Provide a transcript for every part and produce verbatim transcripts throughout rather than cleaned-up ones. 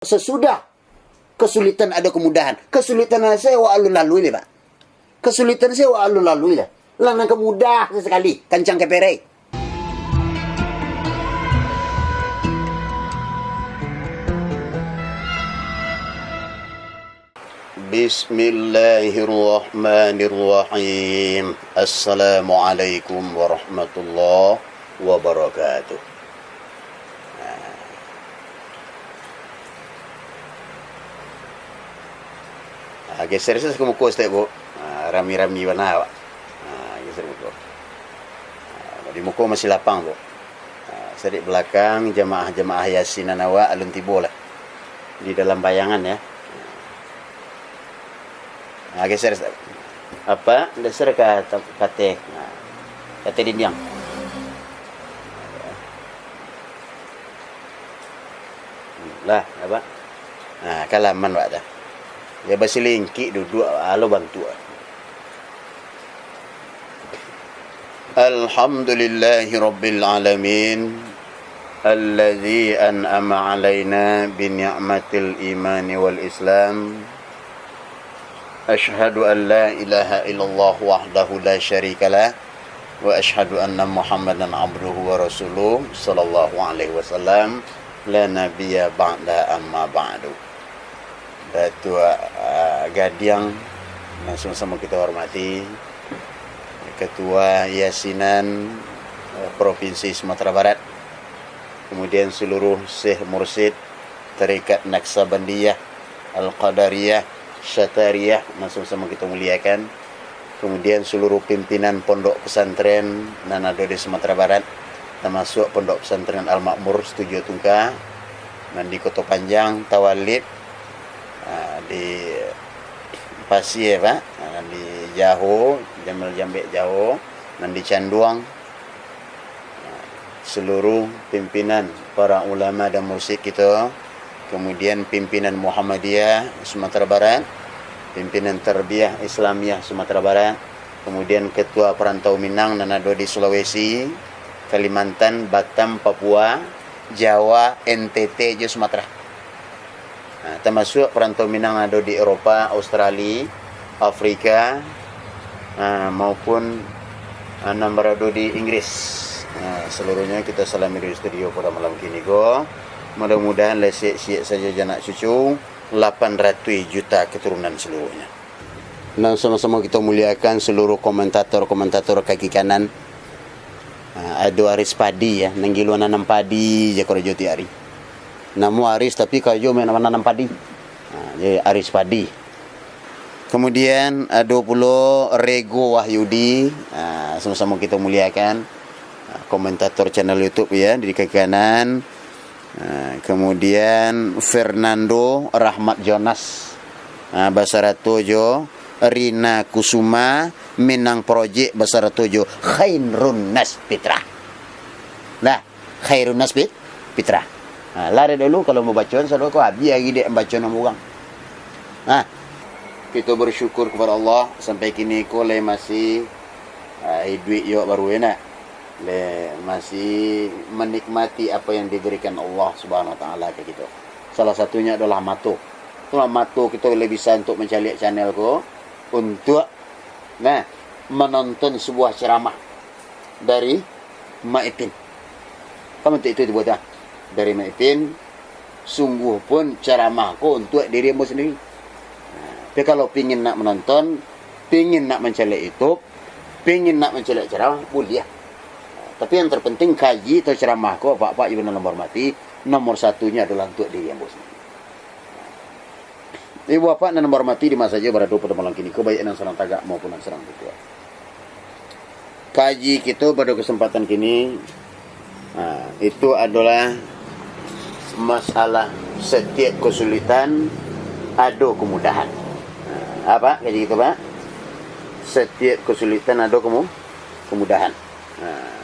Sasudah kasulitan ado kamudahan. Kasulitan se awak alun lalui lai, Pak. Kasulitan se awak alun lalui lai. Lah nan ka mudah sakali, kancang keperek. Bismillahirrahmanirrahim. Assalamualaikum warahmatullahi wabarakatuh. Ah, geser sajo ka muko saketek, Bu. Ah, rami-rami bana, Pak. Ah, geser muko. Ah, di muko masih lapang, Bu. Ah, saketek balakang, jamaah-jamaah Yasinan awak alun tibo lah. Di dalam bayangan, ya. Ah, geser saketek. Apa? Geser ka, ka ateh. Ah, ka ateh dindiang. Lah, apa? Nah, kan lah aman, Pak, dah. Ya, basilingkik duduak, alo bantuak. Alhamdulillahirabbil alamin, allazi an'ama alaina bi ni'matil imani wal islam. Asyhadu an la ilaha illallah wahdahu la syarikalah, wa asyhadu anna Muhammadan abduhu wa rasuluh, sallallahu alaihi wasallam, la nabiyya ba'da, amma ba'du. Datuak, ah, Gadiang, nan samo-samo kita hormati, Ketua Yasinan, eh, Provinsi Sumatera Barat, kemudian seluruh Syekh Mursyid, Tarekat Naksabandiyah, Al-Qadariyah, Syatariyah, nan samo-samo kita muliakan. Kemudian seluruh pimpinan pondok pesantren nan ado di Sumatera Barat, tamasuak Pondok Pesantren Al-Makmur Setuju Tungka, nan di Koto Panjang, Tawalib, ah, di Pasie, Pak, ah, nan di Jaho, Jamil Jambek Jaho, nan di Canduang, seluruh pimpinan para ulama dan mursyid kito, kemudian pimpinan Muhammadiyah Sumatera Barat, pimpinan Tarbiyah Islamiyah Sumatera Barat, kemudian Ketua Perantau Minang nan ado di Sulawesi, Kalimantan, Batam, Papua, Jawa, N T T, jo Sumatera. Ha, tamasuak perantau Minang ado di Eropa, Australia, Afrika, ha, maupun, ha, nan barado di Inggris. Ha, seluruhnyo kita salami dari studio pada malam kini ko. Mudah-mudahan lah siek-siek sajo janak cucu, lapan ratuih juta keturunan seluruhnyo. Nan samo-samo kita muliakan seluruh komentator-komentator kaki kanan. Ha, ado Aris Padi, ya, nan gilo nanam padi je karajo tiap ari. Namo Aris, tapi karajo ma-, mananam padi. Ha, jadi Aris Padi. Kemudian, ado pulo Rego Wahyudi, ha, samo-samo kita muliakan, ha, komentator channel YouTube, ya, di kaki kanan. Ha, kemudian Fernando Rahmat Jonas, ha, basarato jo Rina Kusuma, Minang Project, basarato jo Khairun Nas Fitrah. Lah, Khairun Nas Fit-, Fitrah. Ha, lah dari dulu kalau mau bacaan sado ko habis lagi dek baca nama urang. Ha, kita bersyukur kepada Allah sampai kini ko lai masih, ha, iduik yo baru, ya nak? Le, masih menikmati apa yang diberikan Allah Subhanahu Wa Taala ke kita. Salah satunya adalah mato. Itulah mato kita le bisa untuk mencaliak channel ko, untuk, nah, menonton sebuah ceramah dari Mak Ipin. Kan untuk itu dibuat, ah, dari Mak Ipin, sungguh pun ceramah ko untuk diri ambo sendiri. Nah, tapi kalau pingin nak menonton, pingin nak mencaliak YouTube, pingin nak mencaliak ceramah, buliah. Tapi yang terpenting, kaji atau ceramah ko, Bapak-bapak Ibu nan ambo hormati, nomor satunyo adalah untuk diri ambo sendiri. Ibu Bapak nan ambo hormati, di ma sajo barado pado malam kini ko, baik nan sadang tagak maupun nan sadang duduak. Kaji kito pado kesempatan kini, ha, itu adolah masalah setiap kesulitan ado kemudahan. Ha, apa kaji kito, Pak? Setiap kesulitan ado kemu-, kemudahan. Ha.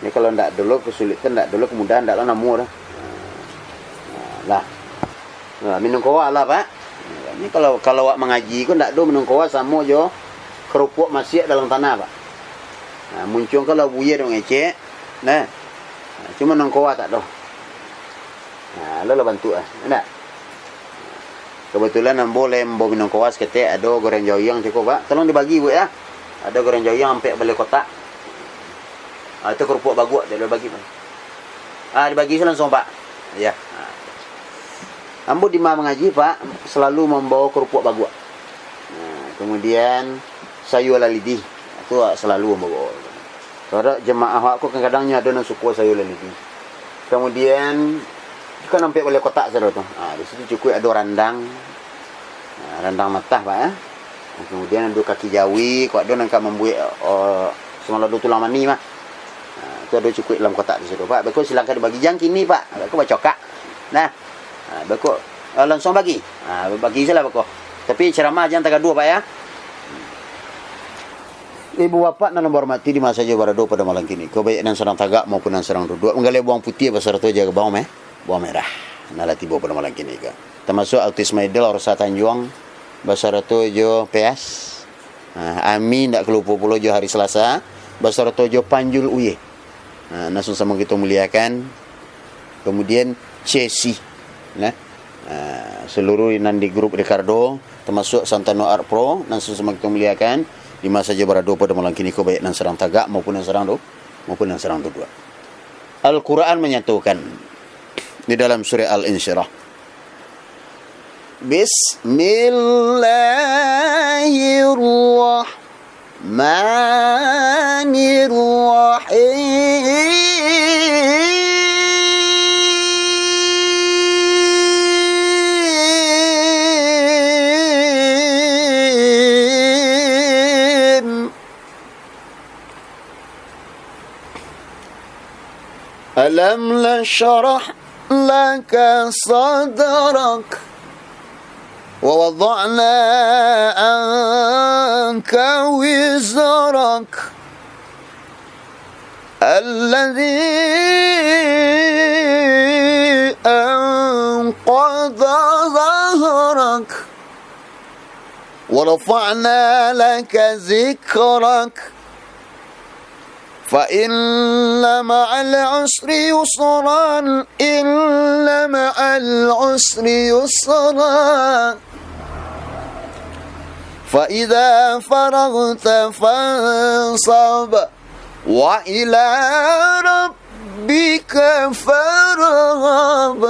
Ni kalau ndak dulu kesulitan, ndak dulu kemudahan, ndak lah namo dah. Ha. Ha, lah. Ha, minum kowa lah, Pak. Ni kalau, kalau awak mangaji ko ndak ado minum kowa samo jo kerupuak masiak dalam tanah, Pak. Ha, muncuang kalau buya dek mangecek. Nah. Ha, cuma minum kowa tak ado. Nah, lo lah bantuak lah. Indak? Kebetulan ambo lai ambo minum koas ketek, ado goreng jawiang cako, Pak. Tolong dibagi, Bu, ya. Ado goreng jawiang ampek baleh kotak. Ah, itu kerupuak baguak, dia bagi, Pak. Ah, dibagi se langsung, Pak. Ya. Ah. Ambo di ma mangaji, Pak, selalu mambawa kerupuak baguak. Nah, kemudian sayua lalidi. Itu selalu ambo bawa. Sabab jemaah awak ko kadang-kadang nyo ado nan suko sayua lalidi. Kemudian, kan ampek baleh kotak sado tu. Ha, di situ cukuik ado randang. Ha, randang matah, Pak, ya. Kemudian ado kaki jawi, kok ado nan ka mambuek, eh, samalam ado tulang mani mah. Ha, tu ado cukuik dalam kotak di situ, Pak. Beko silakan dibagi. Jan kini, Pak. Beko bacokak. Nah. Ha, beko, eh, langsung bagi. Ha, bagi se lah beko. Tapi ceramah jan tagaduah, Pak, ya. Ibu bapak nan ambo hormati di ma sajo barado pado malam kini ko, baiak nan sadang tagak maupun nan sadang duduak, manggaleh bawang putiah basarato jo bawang me-, bawang merah, nan lah tibo pado malam kini ko. Tamasuak Autis Maidel, Orsa Tanjuang, basarato jo Peas. Ha, Ami indak kalupo pulo jo Hari Selasa, basarato jo Panjul Uye. Ha, nan samo-samo kito muliakan. Kemudian Chelsea, nah. Ha, seluruh nan di grup Ricardo, tamasuak Santano Art Pro, nan samo-samo kito muliakan, di ma sajo barado pado malam kini ko, baiak nan sadang tagak maupun nan sadang du-, maupun nan sadang duduak. Al-Quran menyatakan di dalam surah Al-Insyirah. Bismillahirrahmanirrahim. ألم نشرح لك صدرك ووضعنا عنك وزرك الذي أنقض ظهرك ورفعنا لك ذكرك فإن مع العسر يسرا إن مع العسر يسرا فإذا فرغت فانصب وإلى ربك فارغب.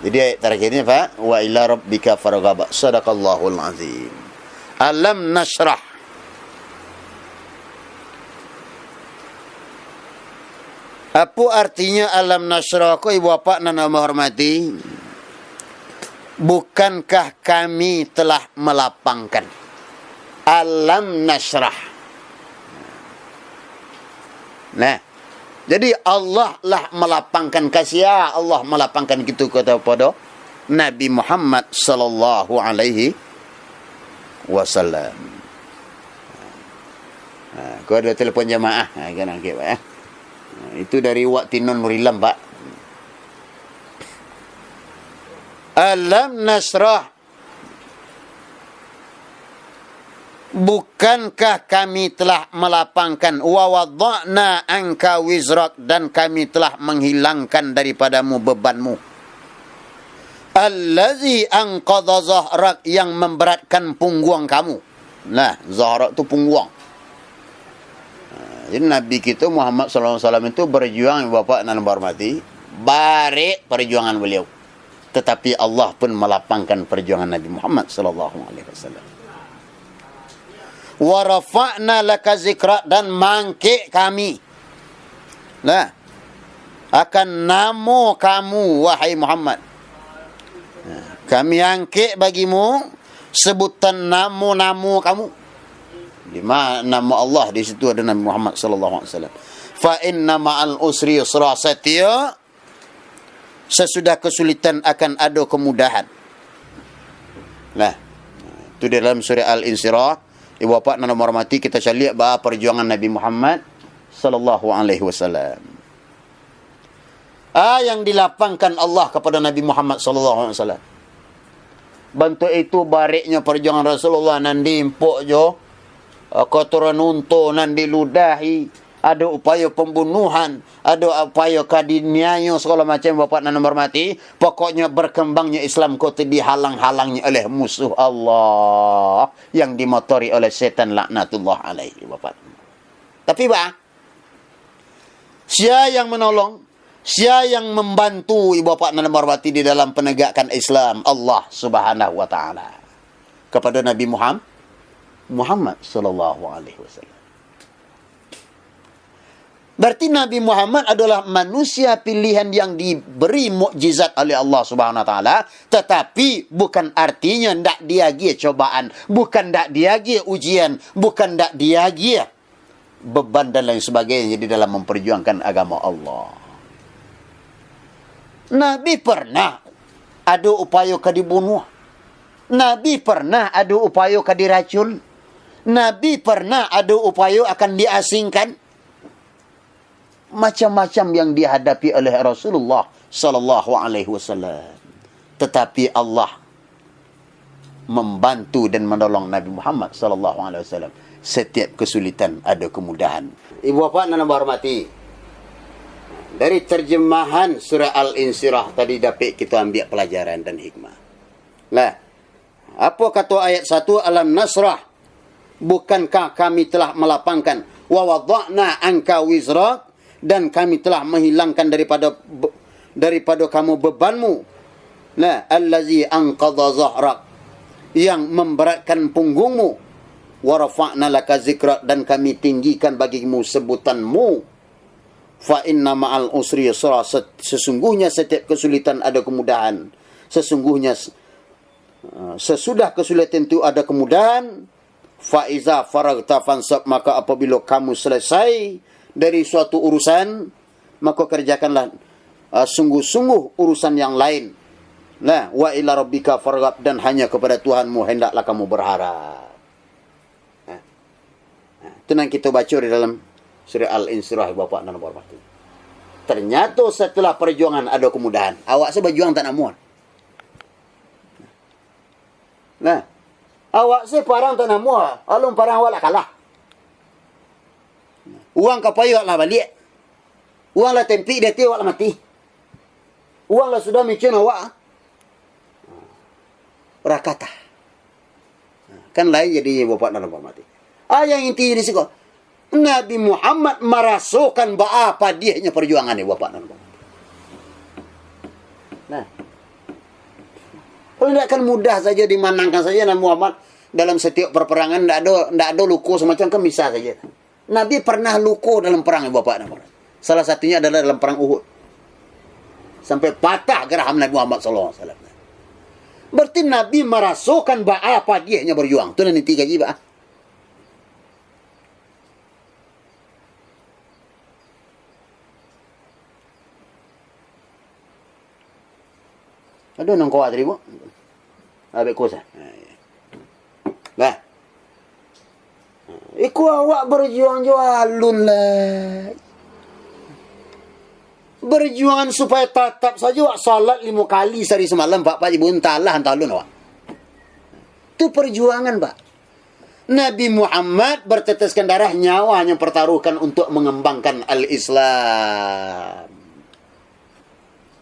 Jadi ayat terakhirnya, Pak, "Wa ila rabbika farghab." Sadaqallahul azim. Alam nasyrah. Apo artinyo alam nasyrah ko, ibu bapak nan ambo hormati? Bukankah Kami telah melapangkan? Alam nasyrah. Nah, jadi Allah lah malapangkan, ka sia Allah malapangkan kito, kato pado Nabi Muhammad sallallahu alaihi wasallam. Ha, ko ado telepon jamaah, ha, kan angkek, Pak, ya. Ha, itu dari Wak Tinon Nurilam, Pak. Alam nasyrah. Bukankah Kami telah melapangkan, wa wada'na anka wizrak, dan Kami telah menghilangkan daripadamu bebanmu, allazi anqadha zahrak, yang memberatkan pungguang kamu. Nah, zahrak tu pungguang. Nah, jadi Nabi kita Muhammad sallallahu alaihi wasallam itu berjuang, Bapak nan bahormati, barek perjuangan beliau. Tetapi Allah pun melapangkan perjuangan Nabi Muhammad sallallahu alaihi wasallam. Wa rafa'na laka zikrak, dan mangkek Kami, nah, akan namo kamu, wahai Muhammad. Nah, Kami angkek bagimu sebutan namo-namo kamu. Di ma-, namo Allah, di situ ada Nabi Muhammad sallallahu alaihi wasallam. Fa inna ma'al usri yusra, satiok sasudah kesulitan akan ado kemudahan. Nah, itu di dalam surah Al-Insyirah. Ibu bapak nan ambo hormati, kita caliak ba perjuangan Nabi Muhammad sallallahu alaihi wasallam. Ah, yang dilapangkan Allah kepada Nabi Muhammad sallallahu alaihi wasallam. Bantuak itu bareknyo perjuangan Rasulullah, nan diimpok jo, ah, kotoran unto, nan diludahi, ado upayo pambunuhan, ado upayo ka diniayo, sagalo macam, Bapak nan hormati. Pokoknyo, barkambangnyo Islam ko tu dihalang-halangi oleh musuh Allah yang dimotori oleh setan laknatullah alaihi, Bapak. Tapi, bah, sia yang manolong, sia yang mambantu, Ibu Bapak nan hormati, di dalam panagakkan Islam? Allah Subhanahu wa Ta'ala, kapado Nabi Muham-, Muhammad sallallahu alaihi wasallam. Berarti Nabi Muhammad adolah manusia pilihan yang diberi mukjizat oleh Allah Subhanahu wa Ta'ala, tatapi bukan artinyo ndak diagiah cobaan, bukan ndak diagiah ujian, bukan ndak diagiah beban dan lain sebagainya di dalam memperjuangkan agama Allah. Nabi pernah ado upayo ka dibunuah. Nabi pernah ado upayo ka diracun. Nabi pernah ado upayo akan diasingkan. Macam-macam yang dihadapi oleh Rasulullah sallallahu alaihi wasallam. Tetapi Allah mambantu dan manolong Nabi Muhammad sallallahu alaihi wasallam. Setiap kesulitan ada kemudahan. Ibu bapak nan ambo hormati, dari terjemahan surah Al-Insyirah tadi dapek kita ambiak pelajaran dan hikmah. Lah, apo kato ayat satu, "Alam nasyrah, bukankah Kami telah melapangkan, wa wada'na anka wizrak, dan Kami telah menghilangkan daripada be-, daripada kamu bebanmu, nah, allazi anqadha zahrak, yang memberatkan punggungmu, wa rafa'na laka zikrak, dan Kami tinggikan bagimu sebutanmu, fa inna ma'al usri yusra, se-, sesungguhnya setiap kesulitan ada kemudahan, sesungguhnya s-, eh, sesudah kesulitan itu ada kemudahan, fa iza faraghta fansab, maka apabila kamu selesai dari suatu urusan, maka kerjakanlah, eh, sungguh-sungguh urusan yang lain. Nah, wa ila rabbika farghab, dan hanya kepada Tuhanmu hendaklah kamu berharap." Nah, nah, itu nan kita baca di dalam surah Al-Insyirah, bapak dan bapak. Ternyata setelah perjuangan ada kemudahan. Awak se bajuang tak namuah. Nah, awak se parang tak namuah, alun parang awak lah kalah. Uang ka payo awak lah baliak. Uang lah tempik di ati awak lah mati. Uang lah sudah micun awak. Rakatah. Kan lain jadi bapak dan bapak mati. Ah, yang inti di siko. Nabi Muhammad marasokan baa padiahnyo parjuangan ni, bapak dan bapak. Nah. Kalau ndak kan mudah saja dimanangkan saja Nabi Muhammad dalam setiap perperangan, ndak ado, ndak ado luko semacam kan bisa saja. Nabi pernah luko dalam perang, bapak dan bapak. Salah satunya adalah dalam perang Uhud. Sampai patah geraham Nabi Muhammad sallallahu alaihi wasallam. Berarti Nabi marasokan baa padiahnyo barjuang. Tu nan inti kaji, Pak. Ado nang kawak tadi, Bu? Abek kuasa. Lah. Iko awak barjuang jo alun lah. Barjuangan supayo tatap sajo awak salat limo kali sahari samalam, Pak, Pak, Ibu, antahlah, antah alun awak. Tu parjuangan, Pak. Nabi Muhammad berteteskan darah, nyawa yang pertaruhkan untuk mengembangkan al-Islam.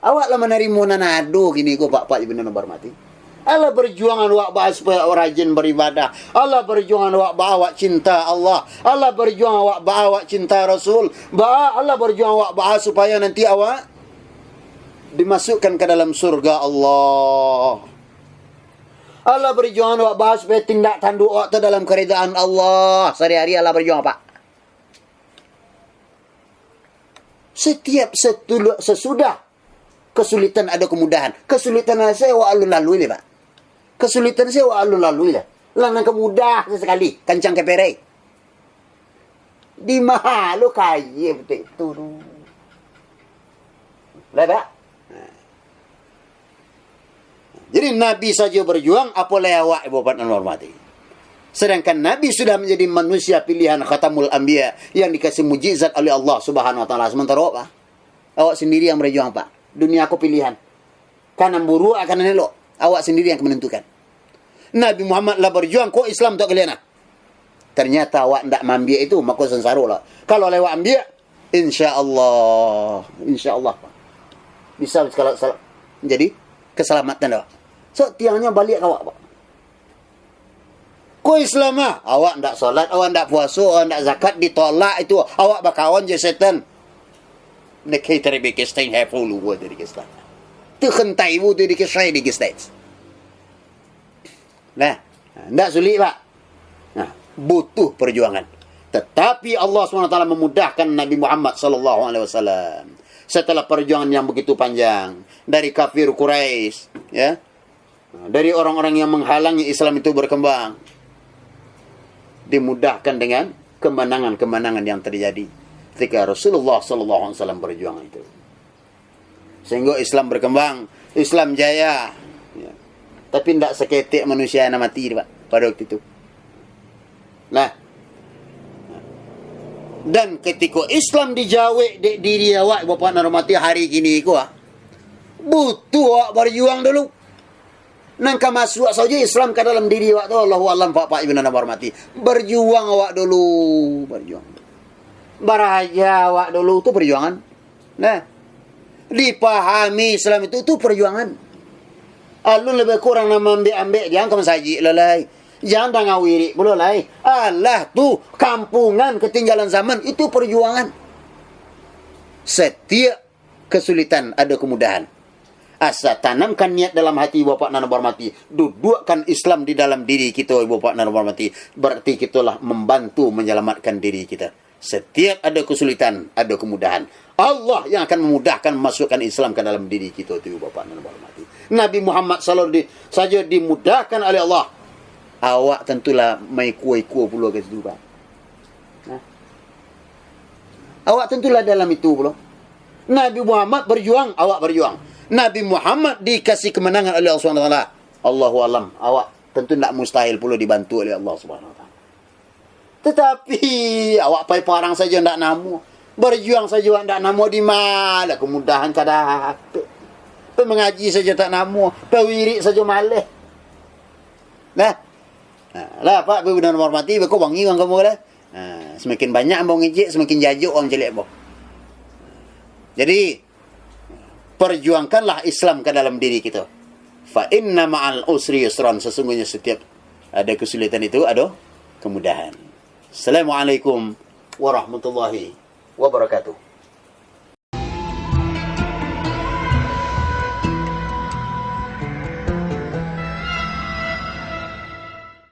Awak lah manarimo nan ado kini ko, Pak, Pak, Ibu nan hormati. Alah barjuangan awak baa supayo awak rajin baribadah. Alah barjuangan awak baa awak cinta Allah. Alah barjuangan awak baa awak cinta Rasul. Baa, alah barjuangan awak baa supayo nanti awak dimasukkan ka dalam surga Allah. Alah barjuangan awak baa supayo tindak tanduk awak tu dalam karidaan Allah. Sahari-hari alah barjuang, Pak. Setiap setulu-, sesudah kesulitan ada kemudahan. Kesulitan se awak alun lalui lai, Pak. Kesulitan se awak alun lalui lai. Lah nan ka mudah sakali, kancang keperei. Di ma lo kaya betul tu. Lah, Pak? Jadi, Nabi sajo barjuang, apo lai awak, Ibu Bapak nan hormati. Sedangkan Nabi sudah menjadi manusia pilihan, Khatamul Anbiya, yang dikasih mujizat oleh Allah Subhanahu wa Taala. Sementara awak, Pak? Awak sendiri yang barjuang, Pak. Dunia ko pilihan. Ka nan buruak, ka nan elok. Awak sendiri yang menentukan. Nabi Muhammad lah barjuang, ko Islam tu kalian lah. Ternyata awak ndak maambiak itu, mako sansaro lah. Kalau lah awak ambiak, insya Allah, insya Allah, bisa sekala-, sel-, jadi keselamatan awak. So, tiangnyo baliak ka awak, Pak. Ko Islam ah, awak ndak solat, awak ndak puaso, awak ndak zakat, ditolak itu, awak bakawan jo setan. Nekai teri bikin stain hepulu buat dari Islam. Tu kentai bu tu di kisah di kisah. Nah, ndak sulik, Pak. Nah, butuh perjuangan. Tetapi Allah subhanahu wa taala memudahkan Nabi Muhammad sallallahu alaihi wasallam. Setelah perjuangan yang begitu panjang dari kafir Quraisy, ya, dari orang-orang yang menghalangi Islam itu berkembang, dimudahkan dengan kemenangan-kemenangan yang terjadi ketika Rasulullah sallallahu alaihi wasallam berjuang itu. Sehingga Islam berkembang, Islam jaya. Ya. Tapi ndak saketek manusia nan mati, Pak, pada waktu itu. Nah. Dan ketika Islam dijawek dek diri awak, Bapak nan hormati, hari kini ko, ah, butuh awak berjuang dulu. Nan ka masuak sajo Islam ka dalam diri awak tu, Allahu alam, Pak, Pak, Ibu nan hormati. Berjuang awak dulu, berjuang. Baraja awak dulu tu perjuangan. Nah, dipahami Islam itu, tu perjuangan. Alun lebih kurang nan maambek-ambek, jan ka masajik lah lai. Jan danga wirik pulo lai. Alah tu, kampungan ketinggalan zaman, itu perjuangan. Setiap kesulitan ada kemudahan. Asa tanamkan niat dalam hati, Bapak nan hormati. Duduakkan Islam di dalam diri kita, Bapak nan hormati. Berarti kita lah membantu menyelamatkan diri kita. Setiap ada kesulitan, ada kemudahan. Allah yang akan memudahkan memasukkan Islam ke dalam diri kita tu, Bapak nan hormati. Nabi Muhammad sallallahu alaihi saja dimudahkan oleh Allah. Awak tentulah maikua-ikua pulo ka situ, Pak. Nah. Awak tentulah dalam itu pulo. Nabi Muhammad berjuang, awak berjuang. Nabi Muhammad dikasih kemenangan oleh Allah Subhanahu wa Taala. Allahu alam, awak tentu ndak mustahil pulo dibantu oleh Allah Subhanahu wa Taala. Tetapi, awak pai parang sajo ndak namuah. Berjuang sajo ndak namuah, di ma lah kemudahan ka dapek. Pai mangaji sajo tak namuah, pai wirik sajo maleh. Nah. Nah, lah, Pak, Ibu nan hormati, beko wangi urang kamu lah. Nah, semakin banyak ambo ngijek, semakin jajuk urang caliak ambo. Jadi, perjuangkanlah Islam ka dalam diri kita. Fa inna ma'al usri yusran, sesungguhnya setiap ada kesulitan itu ada kemudahan. Assalamualaikum warahmatullahi wabarakatuh.